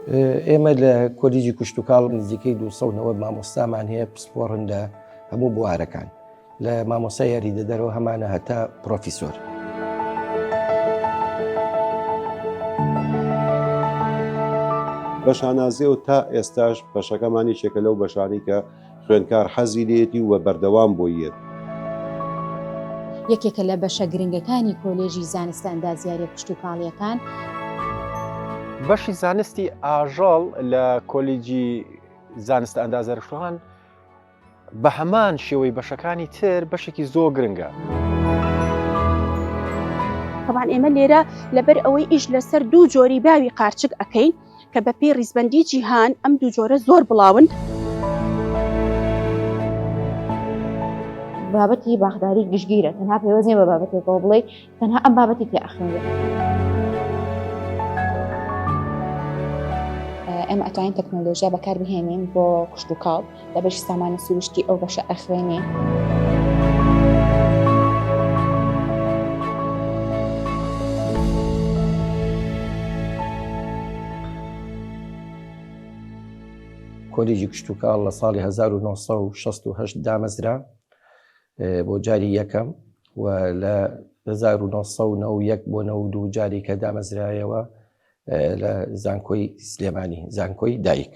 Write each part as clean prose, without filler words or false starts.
ئێمە لە کۆلیجی کشتوکاڵ نزیکەی 290 مامۆستامان هەیە پسپۆڕن لە هەموو بوارەکان لە مامۆستای یاریدەدەرەوە هەمانە هەتا پرۆفیسۆر. بە شانازیەوە تا ئێستاش بەشەکەمان یەکێکە لەو بەشانەی کە خوێندکار حەزی لێیەتی و بەردەوام بۆی یەت. یەکێکە لە بەشە گرنگەکانی کۆلێژی زانستە ئەندازیاریە کشتوکاڵیەکان. بەشی زانستی ئاژەڵ لە کۆلیجی زانستە ئەندازیارەکان بە هەمان شێوەی بەشەکانی تر بەشێکی زۆر گرنگە. تەبعەن ئێمە لێرە لەبەر ئەوەی ئیش لەسەر دوو جۆری باوی قارچک ئەکەین کە بە پێی ڕیزبەندی جیهان ئەم دوو جۆرە زۆر بڵاون. بابەتی باخداری گشتگیرە تەنها پەیوەست نییە بە بابەتێکەوە بڵێ تەنها ئەم بابەتی تێ ئەخوێنرێت. ئێمە ئەتوانین تەکنۆلۆژیا بەکاربهێنین بۆ کشتوکاڵ لە بەشی سامانی سروشتی ئەو بەشە ئەخوێنین. کۆلیجی کشتوکاڵ لە ساڵی 1968 دامەزرا بۆ جاری یەکەم و لە 1991 بۆ 92 جاری کە دامەزرایەوە لە زانکۆی سلێمانی زانکۆی دایک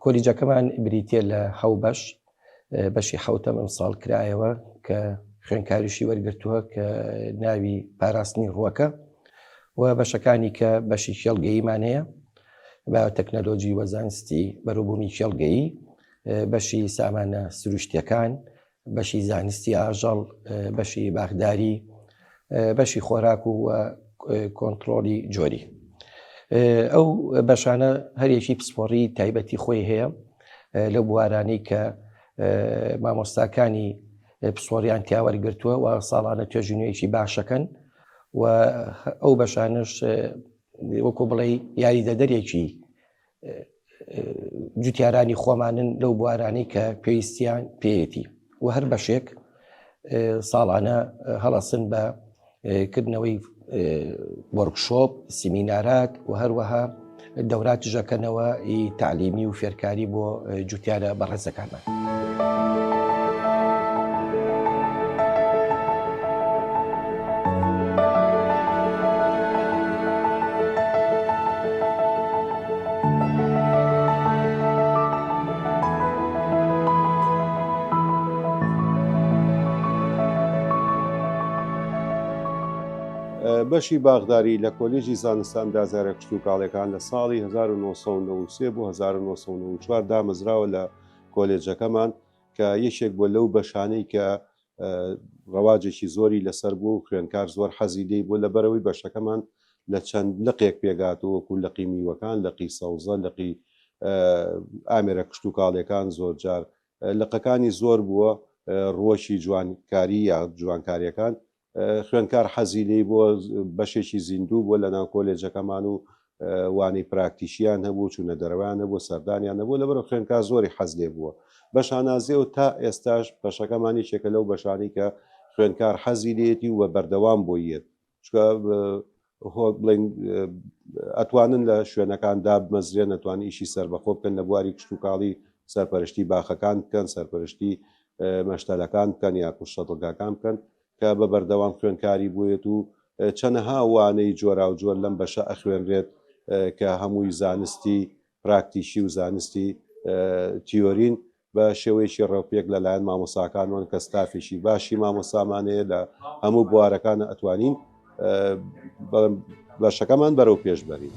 کۆلیجەکەمان بریتە لە حەو بەش بەشی حوتەم ئەمساڵ کرایەوە کە خوێنکاریشی وەرگتووە کە ناوی پاراستنی ڕووەکە و بەشەکانی کە بەشی کێڵگەییمان هەیە بە تەکنەلۆجی وە زانستی بەروبوومی کێڵگەیی بەشی سامانە سروشتیەکان بەشی زانستی ئاژەڵ، بەشی باخداری، بەشی خۆراک و کۆنتترۆلی جۆری. ئەو بەشانە هەرێکی پسپۆڕی تایبەتی خۆی هەیە لەو بوارانەی کە مامۆستاکانی پسپۆریان تیاوەرگتووە و ساڵانە توێژینەوەیەکی باشەکەن و ئەو بەشانش وەکو بڵێ یاریدەدەرێکی جوتیارانی خۆمانن لەو بوارانەی کە پێویستیان پێیەتی و هەر بەشێک ساڵانە هەڵەسن بە کردنەوەی وۆرکشۆپ سیمینارات و هەروەها دەورات ژەکەنەوە ئی تعلیمی و فێرکاری بۆ جوتیارە بەڕێزەکانمان. بەشی باخداری لە کۆلێژی زانستە ئەندازیارە کشتوکاڵیەکان لە ساڵی 1993 بۆ 1994 دامەزراوە لە کۆلێجەکەمان کە یەکێک بووە لەو بەشانەی کە ڕەواجێکی زۆری لەسەر بوو و خوێندکار زۆر حەزی لێی بوو لەبەرئەوەی بەشەکەمان لە چەند لقێک پێکهاتووە وەکو لقی میوەکان، لقی سەوزە، لقی ئامێرە کشتوکاڵیەکان زۆرجار لقەکانی زۆر بووە ڕووەکی جوانکاری یا جوانکاریەکان خوێندکار حەزی لێی بووە، بەشێکی زیندوو بووە لەناو کۆلێجەکەمان و وانەی پراکتیکییان هەبوو، چوونە دەرەوەیان هەبوو، سەردانیان هەبوو، لەبەرئەوە خوێندکار زۆری حەز لێ بووە. بە شانازییەوە تا ئێستاش بەشەکەمان یەکێکە لەو بەشانەی کە خوێندکار حەزی لێیەتی و بەردەوام بۆی یەت، چونکە هۆ بڵێین ئەتوانن لە شوێنەکان دابمەزرێن، ئەتوانن ئیشی سەربەخۆ بکەن لە بواری کشتوکاڵی، سەرپەرشتی باخەکان بکەن، سەرپەرشتی مەشتەلەکان بکەن یاخود شەتڵگاکان بکەن کە بە بەردەوام خوێندکاری بوویەت و چەنەها وانەی جۆراوجۆر لەم بەشە ئەخوێنرێت کە هەمووی زانستی پراکتیکی و زانستی تیۆرین بە شێوەیەکی ڕێوپێک لەلایەن مامۆساکانمان کە ستافێکی باشی مامۆسامان هەیە لە هەموو بوارەکانە ئەتوانین بەشەکەمان بەرەو پێش بەرین.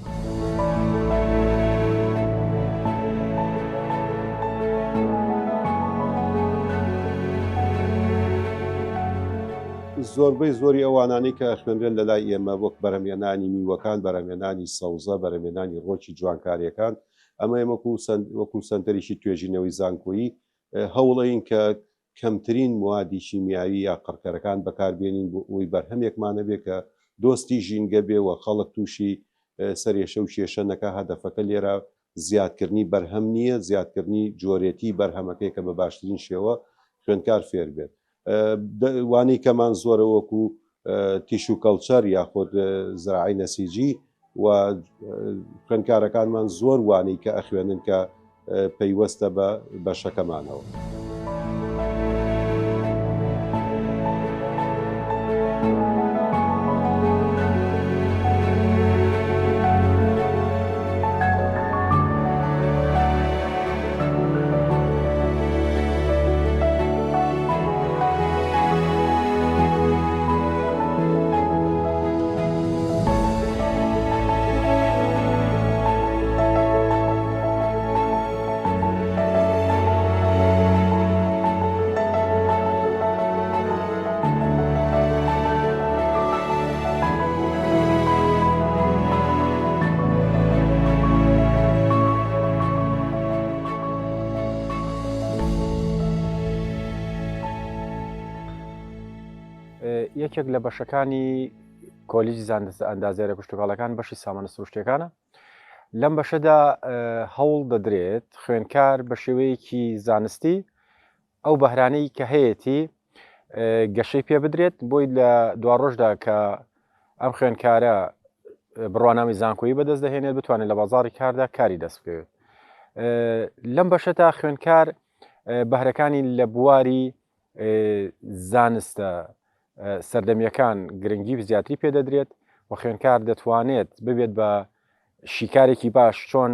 زۆربەی زۆری ئەو وانانەی کە خوێنرێن لە لای ئێمە وەک بەرهەمهێنانی میوەکان، بەرهەمهێنانی سەوزە، بەرهەمهێنانی ڕۆکی جوانکارییەکان، ئەمە ئێمە وەکو سەنتەرێکی توێژینەوەی زانکۆیی هەوڵەین کە کەمترین موادی شیمیاوی یا قڕکەرەکان بەکاربێنین بۆ ئەوەی بەرهەمێکمان هەبێ کە دۆستی ژینگە بێ و خەڵک تووشی سەرێشە و کێشە نەکا، هەدەفەکە لێرە زیادکردنی بەرهەم نییە، زیادکردنی جۆرێتی بەرهەمەکەیە کە بە باشترین شێوە خوێندکار فێر بێت. وانەی کەمان زۆرە وەکو tissue culture یاخود زراعەی نەسیجی. و خوێندکارەکانمان زۆر وانەی کە ئەخوێنن کە پەیوەستە بە بەشەکەمانەوە. یەکێک لە بەشەکانی کۆلیجی زانستە ئەندازیارە کشتوکاڵەکان بەشی سامانە سروشتیەکانە لەم بەشەدا هەوڵ دەدرێت خوێنکار بە شێوەیەکی زانستی ئەو بەهرانەی کە هەیەتی گەشەی پێ بدرێت بۆی لە دواڕۆژدا کە ئەم خوێنکارە بڕوانامی زانکۆیی بەدەست دەهێنێت بتوانێت لە بازاڕی کاردا کاری دەست بکەوێت لەم بەشەتا خوێنکار بەهرەکانی لە بواری زانستە سەردەمیەکان گرنگی زیاتری پێدەدرێت و خوێنکار دەتوانێت ببێت بە شیکارێکی باش چۆن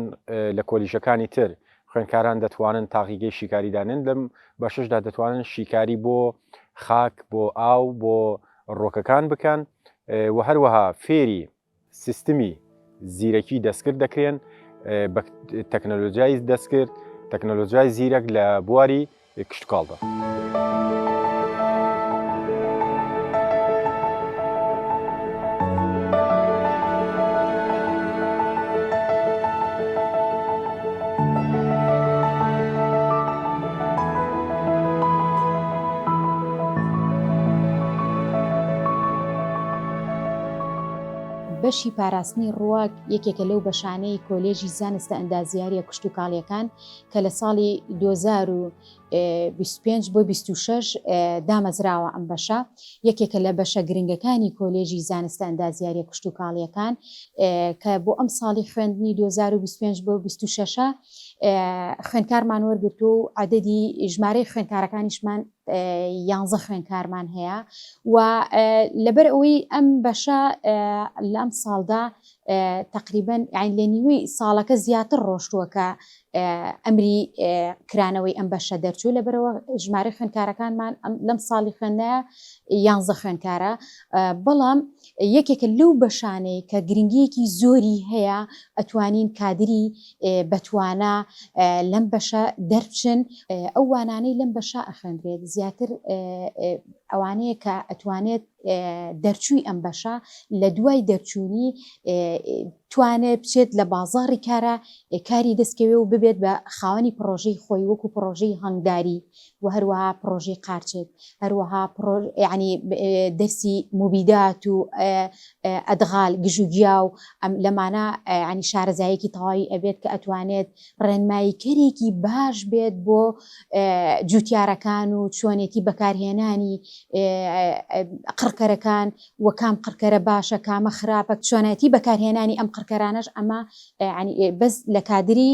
لە کۆلیژەکانی تر خوێنکاران دەتوانن تاقیگەی شیکاری دانێن لەم بەششدا دەتوانن شیکاری بۆ خاک بۆ ئاو بۆ ڕۆکەکان بکەن و هەروەها فێری سیستمی زیرەکی دەستکرد دەکرێن بە تەکنەلۆجیای دەستکرد تەکنەلۆجیای زیرەک لە بواری کشتوکاڵدا. بەشی پاراستنی ڕووەک یەکێکە لەو بەشانەی کۆلێژی زانستە ئەندازیاریە کشتوکاڵیەکان کە لە ساڵی 2025 بۆ 26 دامەزراوە ئەم بەشە یەکێکە لە بەشە گرنگەکانی کۆلێژی زانستە ئەندازیاریە کشتوکاڵیەکان کە بۆ ئەم ساڵی خوێندنی 2025 بۆ 26 خوێندکارمان وەرگرتووە و عەدەدی ژمارەی خوێندکارەکانیشمان یانزە خوێندکارمان هەیە و لەبەر ئەوەی ئەم بەشە لەم ساڵدا تقریبا یان لە نیوەی ساڵەکە زیاتر ڕۆشتووە کە ئەمری کرانەوەی ئەم بەشە دەرچوو لەبەرەوە ژمارە خوێندکارەکانمان لەم ساڵی خوێندنە یانزە خوێندکارە بەڵام یەکێکە لەو بەشانەی کە گرنگیەکی زۆری هەیە ئەتوانین کادری بەتوانا لەم بەشە دەربچن ئەو وانانەی لەم بەشە ئەخوێندرێت زیاتر ئەوانەیە کە ئەتوانێت دەرچووی ئەم بەشە لە دوای دەرچوونی توانێت بچێت لە بازاڕی کارە کاری دەستکەوێ و ببێت بە خاوەنی پڕۆژەی خۆی وەکو پڕۆژەی هەنگداری و هەروەها پڕۆژەی قارچک هەروەها یعنی دەرسی موبیدات و ئەدغال گژوگیا و ئەم لەمانە ینی شارەزایەکی تەواوی ئەبێت کە ئەتوانێت ڕێنماییکەرێکی باش بێت بۆ جوتیارەکان و چۆنێتی بەکارهێنانی قڕکەرەکان و کام قڕکەرە باشە کامە خراپە چۆنایەتی بەکارهێنانی ئەم قڕکەرانەش ئەمە بەس لە کادری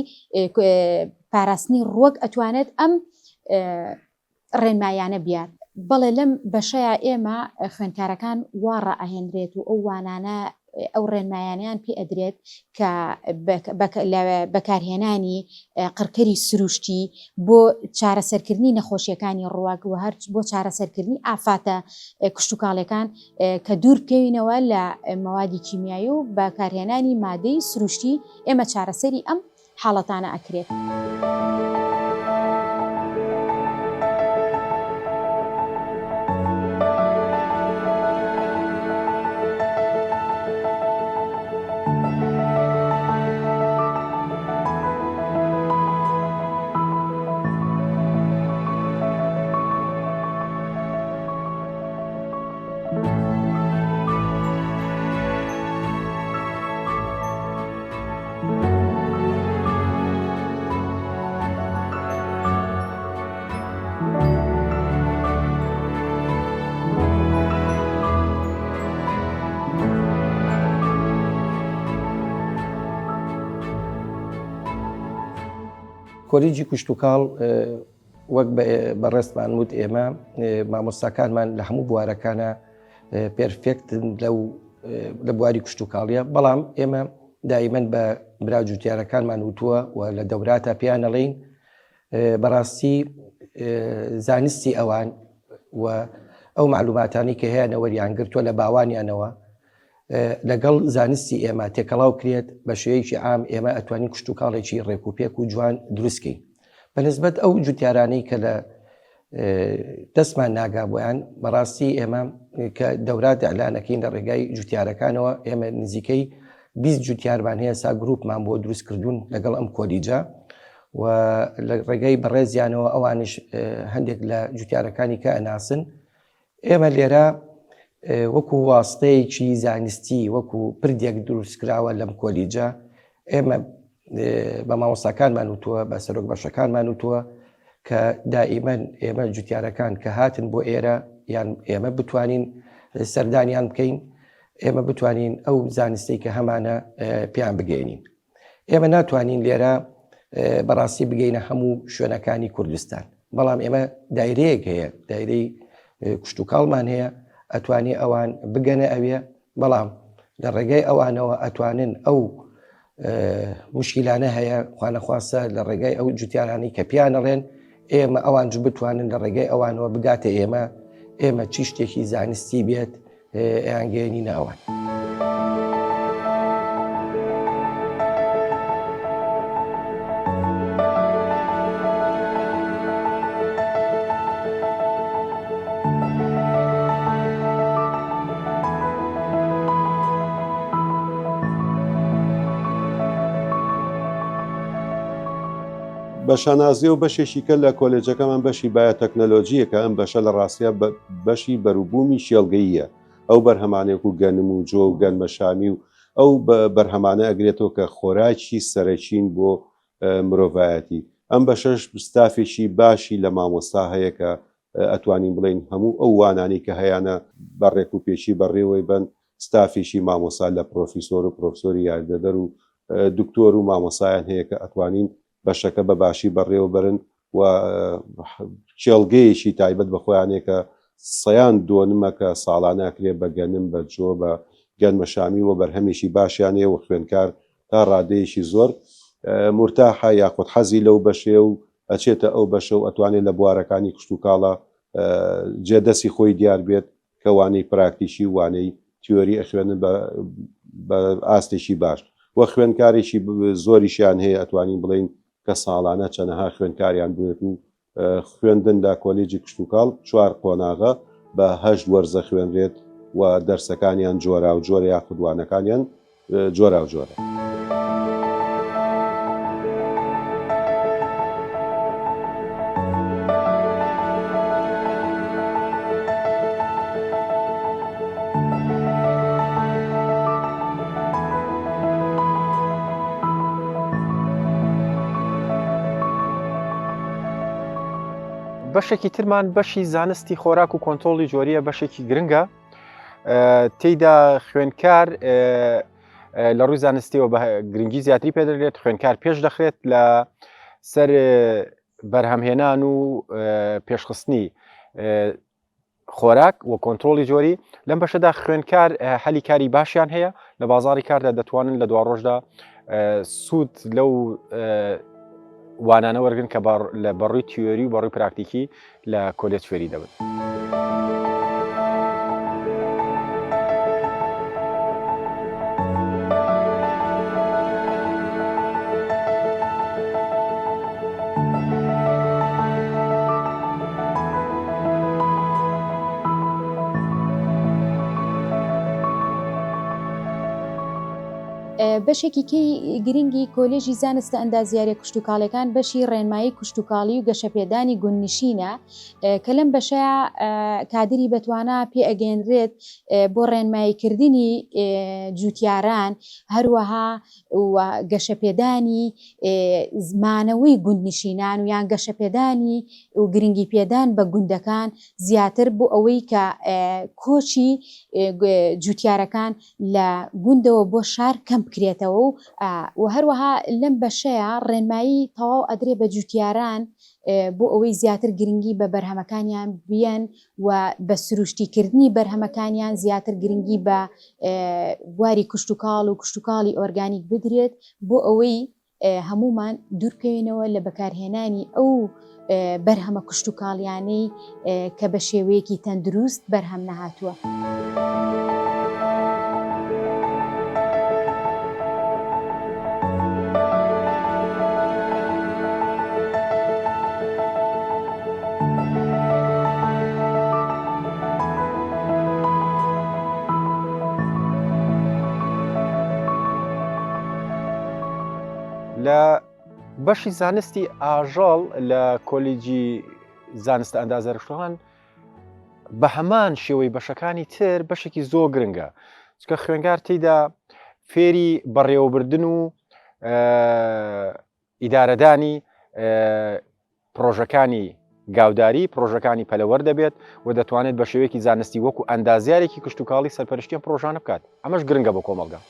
پاراستنی ڕوەک ئەتوانێت ئەم ڕێنماییانە بیات. بەڵێ لەم بەشەیا ئێمە خوێندکارەکان وا ڕائەهێنرێت و ئەو وانانە ئەو ڕێنمایانەیان پێ ئەدرێت کە لە بەکارهێنانی قڕکەری سروشتی بۆ چارەسەرکردنی نەخۆشیەکانی ڕوەک و هەر بۆ چارەسەرکردنی ئافاتە کشتوکاڵیەکان کە دوور بکەوینەوە لە مەوادی کیمیایی و بەکارهێنانی مادەی سروشتی ئێمە چارەسەری ئەم حاڵەتانە ئەکرێت. کۆلیجی کشتوکاڵ وەک بەڕێزتمان وت ئێمە مامۆستاکانمان لە هەموو بوارەکانە perfect ن لەو لە بواری کشتوکاڵیە بەڵام ئێمە دائیمەن بە برا جوتیارەکانمان وتووە و لە دەوراتە پێیان ئەڵێین بەڕاستی زانستی ئەوان و ئەو معلوماتانی کە هەیەە وەریان گرتووە لە باوانیانەوە لەگەڵ زانستی ئێمە تێکەڵاو کرێت بە شێوەیەکی عام ئێمە ئەتوانین کشتوکاڵێکی ڕێک و پێک و جوان دروستکەین بەنسبەت ئەو جوتیارانەی کە لە دەستمان ناگا بۆیان بەڕاستی ئێمە کە دەورات ئەلانەکەین لە ڕێگای جوتیارەکانەوە ئێمە نزیکەی 20 جوتیارمان هەیە سا گروپمان بۆ دروست کردوون لەگەڵ ئەم کۆلیجە و لە ڕێگەی بەڕێزیانەوە ئەوانش هەندێک لە جوتیارەکانی کە ئەناسن ئێمە لێرە وەکو واستەیەکی زانستی وەکو پردێک دروستکراوە لەم کۆلیجە ئێمە بە مامۆستاکانمان وتووە بە سەرۆک بەشەکانمان وتووە کە دائیمەن ئێمە جوتیارەکان کە هاتن بۆ ئێرە یان ئێمە بتوانین سەردانیان بکەین ئێمە بتوانین ئەو زانستی کە هەمانە پێیان بگەێنین ئێمە ناتوانین لێرە بەڕاستی بگەینە هەموو شوێنەکانی کوردستان بەڵام ئێمە دایرەیەک هەیە دایرەی کشتتوکاڵمان هەیە ئەتوانی ئەوان بگەنە ئەوێ بەڵام لە ڕێگای ئەوانەوە ئەتوانن ئەو مشکیلانە هەیە خوانەخواستە لە ڕێگای ئەو جوتیارانی کە پیانەڵێن ئێمە ئەوان جو بتوانن لە ڕێگای ئەوانەوە بگاتە ئێمە ئێمە چی شتێکی زانستی بێت ئەیانگەیەنینە ئەوان. بە شانازیەوە بەشێکی کە لە کۆلێجەکەمان بەشی بایۆتەکنەلۆجیە کە ئەم بەشە لە ڕاستیا بەشی بەروبوومی کێڵگەییە ئەو بەرهەمانێک و گەنم و جۆ و گەنمەشامی و ئەو بەرهەمانە ئەگرێتەوە کە خۆراکی سەرەکین بۆ مرۆڤایەتی ئەم بەشەش ستافێکی باشی لە مامۆستا هەیە کە ئەتوانین بڵێین هەموو ئەو وانانەی کە هەیانە بە ڕێک و پێکی بەڕێوەی بەن ستافێکی مامۆستا لە پرۆفیسۆر و پرۆفسۆری یاریدەدەر و دکتۆر و مامۆسایان هەیە کە ئەتوانین بەشەکە بە باشی بەڕێوە بەرن و کێڵگەیەکی تایبەت بە خۆیانەیە کە سەیان دۆنمە کە ساڵانە ئەکرێ بە گەنم بە جۆ بە گەنمەشامی و بەرهەمێکی باشیان هەیە و خوێندکار تا ڕادەیەکی زۆر مورتاحە یاخود حەزی لەو بەشەیە و ئەچێتە ئەو بەشە و ئەتوانێت لە بوارەکانی کشتوکاڵا جێ دەستی خۆی دیار بێت کە وانەی پراکتیکی و وانەی تیۆری ئەخوێنن بە ئاستێکی باش و خوێندکارێکی زۆریشیان هەیە ئەتوانین بڵێین کە ساڵانە چەنەها خوێندکاریان بوێت و خوێندن لە کۆلێجی کشتوکاڵ چوار قۆناغە بە هەشت وەرزە خوێنرێت و دەرسەکانیان جۆراوجۆرە یاخود وانەکانیان جۆراوجۆرە. بەشێکی ترمان بەشی زانستی خۆراک و کۆنتۆڵی جۆریە بەشێکی گرنگە تێیدا خوێنکار لە ڕووی زانستیەوە بە گرنگی زیاتری پێدەدرێت خوێنکار پێش دەخرێت لە سەر بەرهەمهێنان و پێشخستنی خۆراک و کۆنترۆڵی جۆری لەم بەشەدا خوێنکار هەلی کاری باشیان هەیە لە بازاری کاردا دەتوانن لە دوا ڕۆژدا سوود لەو وانانە وەرگن کە لە بەڕووی تیۆری و بەڕووی پراکتیکی لە کۆلێج فێری دەبن. بەشێکی کەی گرنگی کۆلێژی زانستە ئەندازیاریە کشتوکاڵیەکان بەشی ڕێنمایی کشتوکاڵی و گەشەپێدانی گوندنشینە کە لەم بەشەیا کادری بەتوانا پێ ئەگەیەنرێت بۆ ڕێنماییکردنی جوتیاران هەروەها و گەشەپێدانی مانەوەی گوندنشینان و یان گەشەپێدانی و گرنگی پێدان بە گوندەکان زیاتر بۆ ئەوەی کە کۆچی جوتیارەکان لە گوندەوە بۆ شار کەم. بکرێتەوە و و هەروەها لەم بەشەیە ڕێنمایی تەواو ئەدرێ بە جوتیاران بۆ ئەوەی زیاتر گرنگی بە بەرهەمەکانیان بیەن و بە سروشتی کردنی بەرهەمەکانیان زیاتر گرنگی بە بواری کشتوکاڵ و کشتوکاڵی ئۆرگانیک بدرێت بۆ ئەوەی هەموومان دوورکەوینەوە لە بەکارهێنانی ئەو بەرهەمە کشتوکاڵیانەی کە بە شێوەیەکی تەندروست بەرهەم نەهاتووە. لە بەشی زانستی ئاژەڵ لە کۆلیجی زانستە ئەندازەرشتوان بە هەمان شێوەی بەشەکانی تر بەشێکی زۆر گرنگە چکە خوێنگار تێدا فێری بەڕێوەبردن و ئیدارەدانی پڕۆژەکانی گاوداری، پڕۆژەکانی پەلەوەر دەبێت و دەتوانێت بە شێوەیەکی زانستی وەکو ئەندازیارێکی کشتوکاڵی سەرپەرشتی ئەم پڕۆژانە بکات، ئەمەش گرنگە بۆ کۆمەڵگا.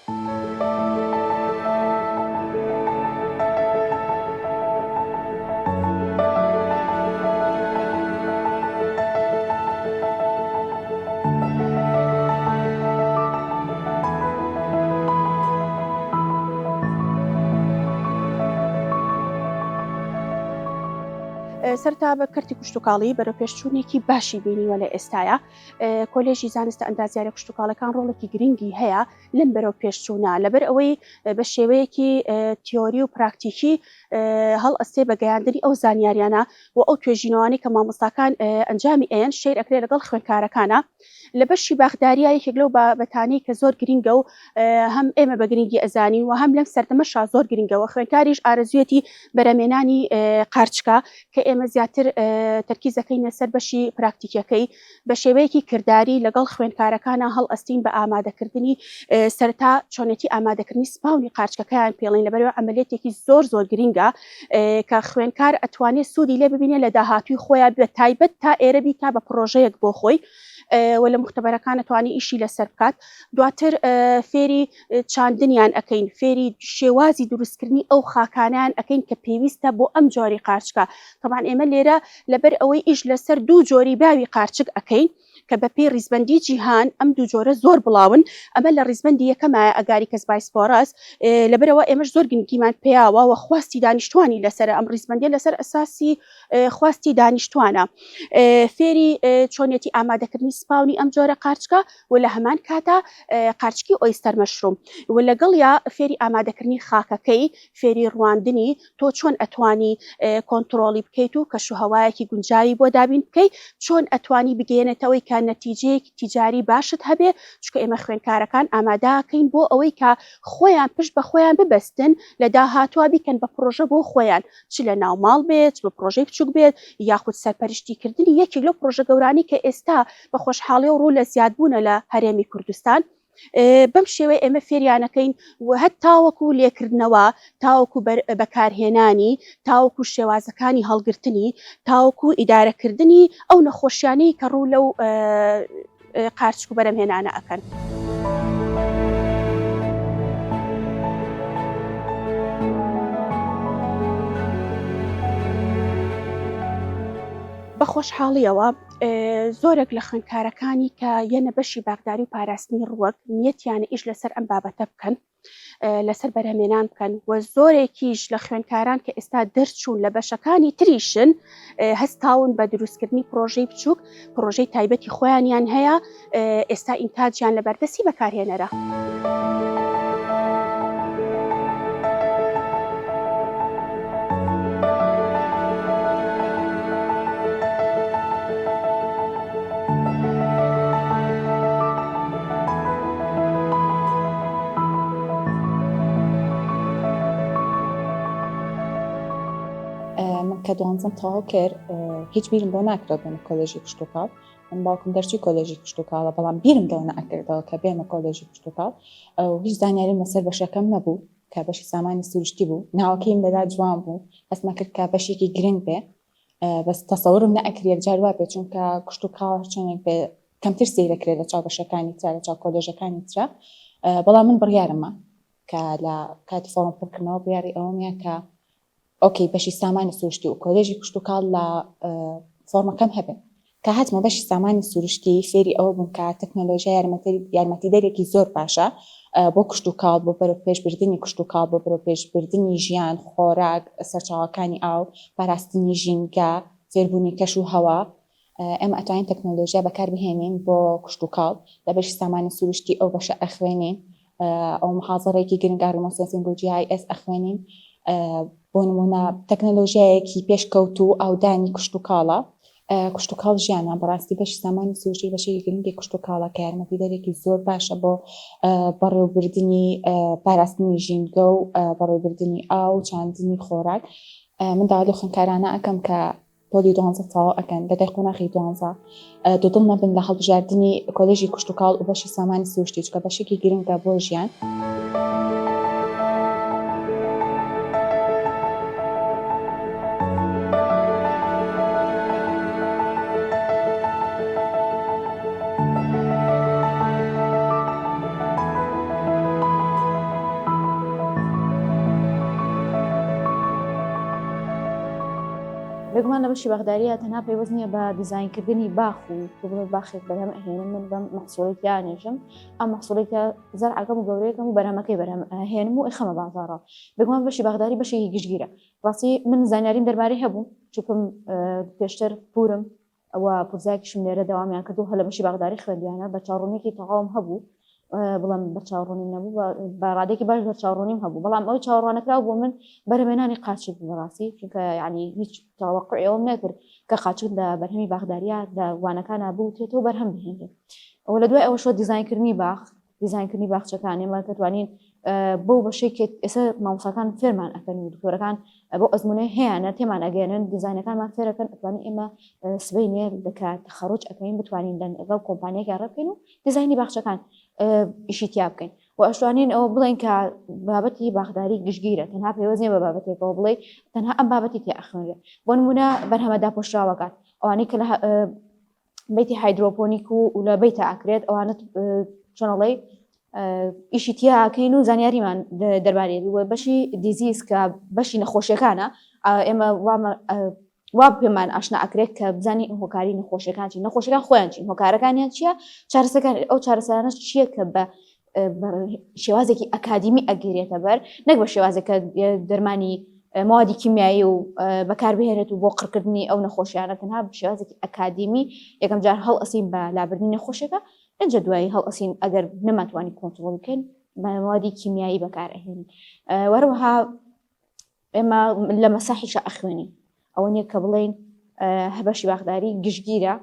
سەرتا بە کەرتی کشتتوکاڵی بەرەو پێشچوونێکی باشی بینیوە لە ئێستاە کۆلێژی زانستە ئەندازیارە کشتتوکاڵەکان ڕۆڵێکی گرنگی هەیە لەم بەرەو پێشچوونە لەبەر ئەوەی بە شێوەیەکی تیۆری و پراکتیکی هەڵ ئەستێ بە گەیاندنی ئەو زانیاریانە و ئەو توێژینەوانەی کە مامۆستاکان ئەنجامی ئەیەن share ئەکرێ لەگەڵ خوێندکارەکانە لە بەشی باخداریا یەکێک لەو بابەتانەی کە زۆر گرنگە و هەم ئێمە بە گرنگی ئەزانین و هەم لەم سەردەمەشا زۆر گرنگە و خوێندکاریش ئارەزوویەتی بەرەمێنانی قارچکە کە ئێمە زیاتر تەرکیز دەکەینە سەر بەشی پراکتیکیەکەی بە شێوەیەکی کرداری لەگەڵ خوێندکارەکانا هەڵئەستین بە ئامادەکردنی سەرەتا چۆنێتی ئامادەکردنی spawn ی قارچکەکەیان پێڵین لەبەرەوە عەمەلیەتێکی زۆر زۆر گرینگە کە خوێندکار ئەتوانێت سوودی لێ ببینێت لە داهاتووی خۆیان بە تایبەت تا ئێرە بیکا بە پڕۆژەیەک بۆ خۆی و لە مختبەرەکان ئەتوانی ئیشی لەسەر بکات دواتر فێری چاندنیان ئەکەین فێری شێوازی دروستکردنی ئەو خاکانیان ئەکەین کە پێویستە بۆ ئەم جۆری قارچکە تەبعەن ئێمە لێرە لەبەر ئەوەی ئیش لەسەر دوو جۆری باوی قارچک ئەکەین کە بەپێی ڕیزبەندی جیهان ئەم دوو جۆرە زۆر بڵاون ئەمە لە ڕیزبەندی یەکەمایە Agaricus bisporus لەبەرەوە ئێمەش زۆر گرنگیمان پێیاوە و خواستی دانیشتوانی لەسەر ئەم ڕیزبەندیە لەسەر ئەساسی خواستی دانیشتوانە فێری چۆنیەتی ئامادەکردنی spawn ی ئەم جۆرە قارچکە و لە هەمان کاتا قارچکی oyster mushroom و لەگەڵیا فێری ئامادەکردنی خاکەکەی فێری ڕواندنی تۆ چۆن ئەتوانی کۆنتڕۆڵی بکەیت و کەشوهەوایەکی گونجاوی بۆ دابین بکەیت، چۆن ئەتوانی بگەیەنێتەوەی کە نەتیجەیەکی تیجاری باشت هەبێ، چونکە ئێمە خوێندکارەکان ئامادەکەین بۆ ئەوەی کە خۆیان پشت بە خۆیان ببەستن لە داهاتووا بیکەن بە پڕۆژە بۆ خۆیان چ لە ناو ماڵ بێت چ بە پڕۆژەی بچوک بێت یاخود سەرپەرشتی کردنی یەکێک لەو پڕۆژە گەورانەی کە ئێستا بە خۆشحاڵیەوە ڕوو لە زیادبوونە لە هەرێمی کوردستان. بەم شێوەیە ئێمە فێریانەکەین و هەت تاوەکو لێکردنەوە تاوەکو بەکارهێنانی تاوەکو شێوازەکانی هەڵگرتنی تاوەکو ئیدارەکردنی ئەو نەخۆشیانەی کە ڕوو لەو قارچک و بەرەمهێنانە ئەکەن. بە خۆشحاڵیەوە زۆرێک لە خوێندکارەکانی کە یەنە بەشی باخداری و پاراستنی ڕووەک نیەتیانە ئیش لەسەر ئەم بابەتە بکەن لەسەر بەرهەمێنان بکەن و زۆرێکیش لە خوێندکاران کە ئێستا دەرچوون لە بەشەکانی تریشن هەستاون بە دروستکردنی پرۆژەی بچووک پرۆژەی تایبەتی خۆیانیان هەیە ئێستا ئینتاجیان لە بەردەستی بەکارهێنەرە. من کە دوانزەم تەواو کرد هیچ بیرم بۆ ناکرد بێمە کۆلێژی کشتوکاڵ من باوکم دەرچووی کۆلێژی کشتوکاڵە بەڵام بیرم لەوە نەئەکردەوە کە بێمە کۆلێژی کشتوکاڵ و هیچ زانیاریم لەسەر بەشەکەم نەبوو کە بەشی سامانی سروشتی بوو ناوەکەیم لەلا جوان بوو هەستمە کرد کە بەشێکی گرنگ بێ بەس تەسەورم نەئەکرد یەکجار وا بێ چونکە کشتوکاڵ هەرچەندێک بێ کەمتر سەیرەکرێت لە چاو بەشەکانی ترا لە چاو کۆلێژەکانی ترا بەڵام من بڕیارمە. کە لە کاتی فۆڕم پڕکردنەوە بڕیاری ئەوەم یا کە okay بەشی سامانی سروشتی و کۆلێژی کشتوکاڵ لە فۆرمەکەم هەبێ. کە هاتمە بەشی سامانی سروشتی فێری ئەوە بووم کە تەکنەلۆژیا یارمەتیدەرێکی زۆر باشە بۆ کشتوکاڵ، بۆ بەرەوپێشبردنی کشتوکاڵ، بۆ بەرەوپێشبردنی ژیان، خۆراک، سەرچاوەکانی ئاو، پاراستنی ژینگە، فێربوونی کەش و هەوا. ئێمە ئەتوانین تەکنەلۆژیا بەکاربهێنین بۆ کشتوکاڵ، لە بەشی سامانی سروشتی ئەو بەشە ئەخوێنین، ئەو محازەرەیەکی گرنگە remote sensing و GIS ئەخوێنین، بۆ نموونە تەکنەلۆژیایەکی پێشکەوتوو ئاودانی کشتوکاڵە، کشتوکاڵ ژیانە، بەڕاستی بەشی سامانی سروشتی بەشێکی گرنگی کشتوکاڵە کە یارمەتیدەرێکی زۆر باشە بۆ بەڕێوەبردنی پاراستنی ژینگە و بەڕێوەبردنی ئاو و چاندنی خۆراک. من داوا لەو خوێندکارانە ئەکەم کە پۆلی دوانزە تەواو ئەکەن لە دوای قۆناغی دوانزە دوودڵ نەبن لە هەڵبژاردنی کۆلێژی کشتوکاڵ و بەشی سامانی سروشتی چونکە بەشێکی گرنگە بۆ ژیان. بێگومان لە بەشی باخداریە تەنها پەیوەست نییە بە دیزاینکردنی باخ و تۆ بڵێ باخێک بەرهەم ئەهێنم من بەم مەحسوڵەی تیا نێژم ئەم مەحسوڵەی تیا زەرعەکەم و گەورەیەکەم و بەرهەمەکەی بەرهەم ئەهێنم و ئەیخەمە بازاڕەوە بێگومان بەشی باخداری بەشێکی گشتگیرە ڕاستی من زانیاریم دەربارەی هەبوو چونکم پێشتر پورم و پورزایەکیشم لێرە دەوامیان کردو هەر لە بەشی باخداری خوێندویانە بەرچاوڕوونیەکی تەواوم هەبوو بڵێم بەرچاوڕوونیم نەبوو بە ڕادێکی باش بەرچاوڕوونیم هەبوو بەڵام ئەوەی چاوەڕواننەکراو بۆ من بەرهەمێنانی قارچک بوو بەڕاستی چونکە یعنی هیچ تەوەقعی ئەوم نەکرد کە قارچک لە بەرهەمی باخداریە لە وانەکانە بوترێتەوە بەرهەم بهێنرێت ئەوە لە دوای ئەوەشەوە دیزاینکردنی باخ دیزاینکردنی باخچەکان ئێمە کە توانین بەو بەشەی کە ئێستا مامۆستاکان فێرمان ئەکەن و دکتۆرەکان بۆ ئەزمونەی هەیەە تێمان ئەگەێنن دیزاینەکانمان فێرەکەن ئەتوانین ئێمە سبەینێ کە تەخەڕوج ئەەکەین بتوانین لەگەڵ کۆمپانیەکە ڕێبکەین و دیزاینی باخچەکان ئیشی تیا بکەین و ئەشتوانین ئەوە بڵێن کە بابەتی باخداری گشتگیرە تەنها پەیوەست نییە بە بابەتێکەوە بڵێ تەنها ئەم بابەتی تیا ئەخوێنرێ بۆ نمونە بەرهەمە داپۆشراوەکان ئەوانەی کە لە بەیتی هایدرۆپۆنیک و لە بەیتە ئەکرێت ئەوانە چۆنەڵی ئیشی تیاکەین و زانیاریمان دەربارەی بەشی disease کە بەشی نەخۆشیەکانە ئێمە وا پێمان ئاشنا ئەکرێت کە بزانی هۆکاری نەخۆشیەکان چین نەخۆشیەکان خۆیان چین هۆکارەکانیان چییە چارەسەکان ئەو چارەسەرانە چییە کە بە شێوازێکی ئەکادیمی ئەگیرێتە بەر نەک بە شێوازێک کە دەرمانی موادی کیمیایی و بەکاربهێنێت و بۆ قڕکردنی ئەو نەخۆشیانە تەنها بە شێوازێکی ئەکادیمی یەکەم جار هەڵئەسین بە لابردنی نەخۆشیەکە ئینجا دوایی هەڵئەسین ئەگەر نەمانتوانی کۆنتڕۆڵ بکەین بە موادی کیمیایی بەکارئەهێنین وەروەها ئێمە لە مەساحیشە ئەخوێنین ئەوە نییە کە بڵێین بەشی باخداری گشتگیرە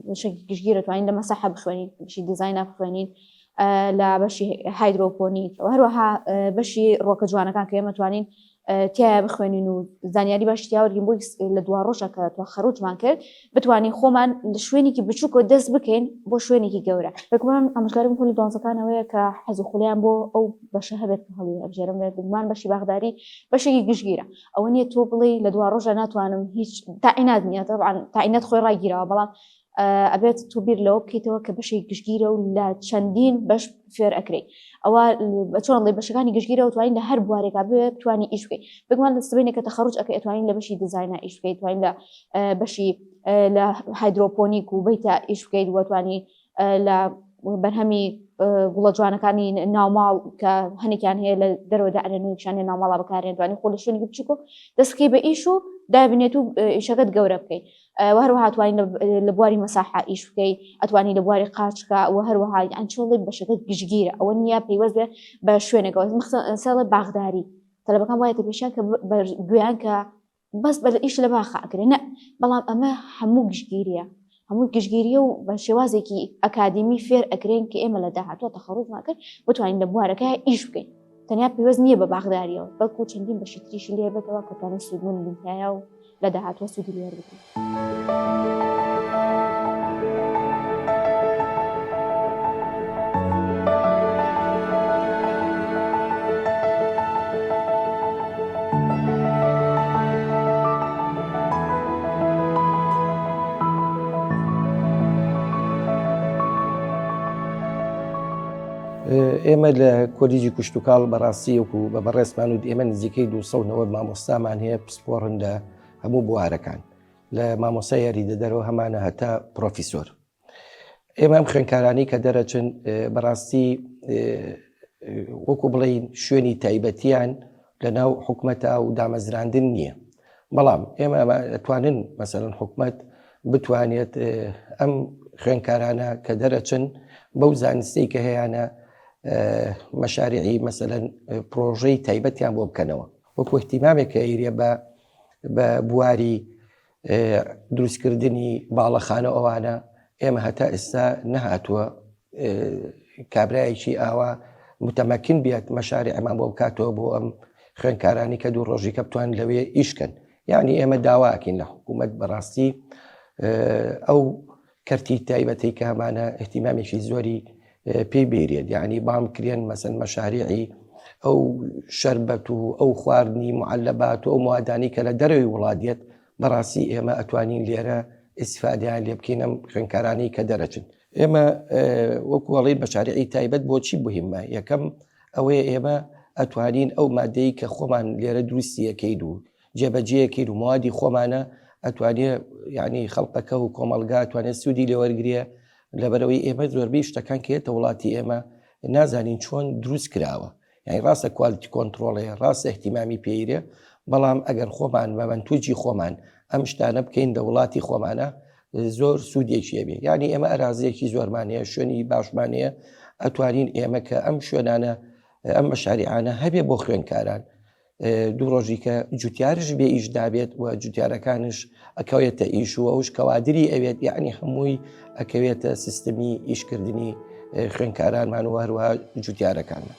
بەشێکی گشتگیرە توانین لە مەساحە بخوێنین بەشی دیزاینا بخوێنین لە بەشی هایدرۆپۆنیک و هەروەها بەشی ڕۆکە جوانەکان کە ئێمە توانین تایە بخوێنین و زانیاری باش تیاوەرگین بۆی لە دوا ڕۆژە کە تۆ خەروجمان کرد بتوانین خۆمان لە شوێنێکی بچووکەوە دەست بکەین بۆ شوێنێکی گەورە. بێگومان ئامۆژگاریم پۆلی دوانزەکان ئەوەیە کە حەز و خولیان بۆ ئەو بەشە هەبێت کە هەڵی ئەبژێرن، بێگومان بەشی باخداری بەشێکی گشتگیرە، ئەوە نییە تۆ بڵێی لە دوا ڕۆژا ناتوانم هیچ تاعینات نییە، تەبعەن تاعینات خۆی ڕاگیراوە، بەڵام ئەبێت تۆ بیر لەوە بکەیتەوە کە بەشێکی گشتگیرە و لە چەندین بەش فێر ئەکرێی ئەوە چۆن ئەڵێی بەشەکانی گشتگیرەوە توانین لە هەر بوارێکا بێ بتوانی ئیش بکەی بێگومان لە سبەینێ کە تەخەڕوج ئەکەی ئەتوانین لە بەشی دیزاینا ئیش بکەیت توانین لە بەشی لە هایدرۆپۆنیک و بەیتا ئیش بکەیت وەتوانی لە بەرهەمی گوڵە جوانەکانی ناوماڵ کە هەنێکیان هەیە لە دەرەوە دائەنێن و یەکیان هەیە ناوماڵا بەکارێن توانی خۆ لە شوێنێکی بچووک و دەست بکەی بە ئیش و دابنێت و ئیشەکەت گەورە بکەیت و هەروەها توانی لە بواری مەساحە ئیش بکەی ئەتوانی لە بواری قاچکە و هەروەها یان چۆڵی بەشەکە گشتگیرە ئەوە نییە پەیوەست بێ بە شوێنێکەوە سەڵێ باخداری تەلەبەکان وایەتە پێشیان کە گوێیان کە بەس بە ئیش لە باخە ئەکرێ نە بەڵام ئەمە هەموو گشتگیریە هەموو گشتگیریە و بە شێوازێکی ئەکادیمی فێر ئەکرێن کە ئێمە لە داهاتوە تەخەڕوجمان کرد بتوانین لە بوارەکە ئیش بکەین تەنیا پێوەست نییە بە باخداریەوە بەڵکو چەندین بەشی تریشی لێ بێتەوە کە توانین سوودمەند بین تیایا و لە داهاتوە سوودی لێ وەربگرین. ئێمە لە کۆلیجی کوشتتوکاڵ بەڕاستی وەکو بە بەڕێزمان و ئێمە نزیکەی 290 مامۆستامان هەیە پسپۆڕن لە هەموو بوارەکان لە مامۆستا یاریدەدەرەوە هەمانە هەتا پرۆفیسۆر ئێمە ئەم خوێنکارانی کە دەرەچن بەڕاستی وەکو بڵێین شوێنی تایبەتیان لە ناو حکومەتە و دامەزراندن نییە بەڵام ئێمە توانن مەسەن حکومت بتوانێت ئەم خوێنکارانە کە دەرەچن بەو زانستی کە هەیەە مەشارعی مەسەن پرۆژەی تایبەتیان بۆ بکەنەوە وەکو احتیمامێک کە ئیرە بە بە بواری دروستکردنی باڵەخانە ئەوانە ئێمە هەتا ئێستا نەهاتووە کابرایەکی ئاوا متەمەکن بێت مەشاری ئەمان بۆ بکاتەوە بۆ ئەم خوێنکارانی کە دوو ڕۆژی کە بتوان لەوێ ئیشکەن یعنی ئێمە داواکەین لە حکوومەت بەڕاستی ئەو کەرتی تایبەتی کە هەمانە احتیمامێکی زۆری پێی بێرێت یعنی بام کرێن مەسەن مەشاریعی ئەو شەربەت و ئەو خواردنی معلبات و ئەو موادانی کە لە دەرەوەی وڵات دێت بەڕاستی ئێمە ئەتوانین لێرە ئیسفادیان لێ بکەین ئەم خوێنکارانی کە دەرەچن ئێمە وەکو ئەڵێن مەشاریعی تایبەت بۆچی مهمە یەکەم ئەوەیە ئێمە ئەتوانین ئەو مادەی کە خۆمان لێرە دروستیەکەین و جێبەجێکەین و موادی خۆمانە ئەتوانێ یعنی خەڵقەکە و کۆمەڵگا توانێت سوودی لێوەرگێ لەبەرەوەی ئێمە زۆربەی شتەکان کە وڵاتی ئێمە نازانین چۆن دروست کراوە یعنی ڕاستە quality control ێ ڕاستە احتیمامی پێیرێ بەڵام ئەگەر خۆمان بە مەنتوجی خۆمان ئەم شتانە بکەین لە وڵاتی خۆمانە زۆر سوودێکی هەبێ یعنی ئێمە ئەرازیەکی زۆرمان هەیە شوێنی باشمان هەیە ئەتوانین ئێمە کە ئەم شوێنانە ئەم مەشاریعانە هەبێ بۆ خوێنکاران دوو ڕۆژی کە جوتیارش بێ ئیش دابێت و جوتیارەکانش ئەکەوێتە ئیش و ئەوش کەوادری ئەوێت یعنی هەمووی ئەکەوێتە سیستمی ئیشکردنی خوێنکارانمان و هەروە جوتیارەکانمان.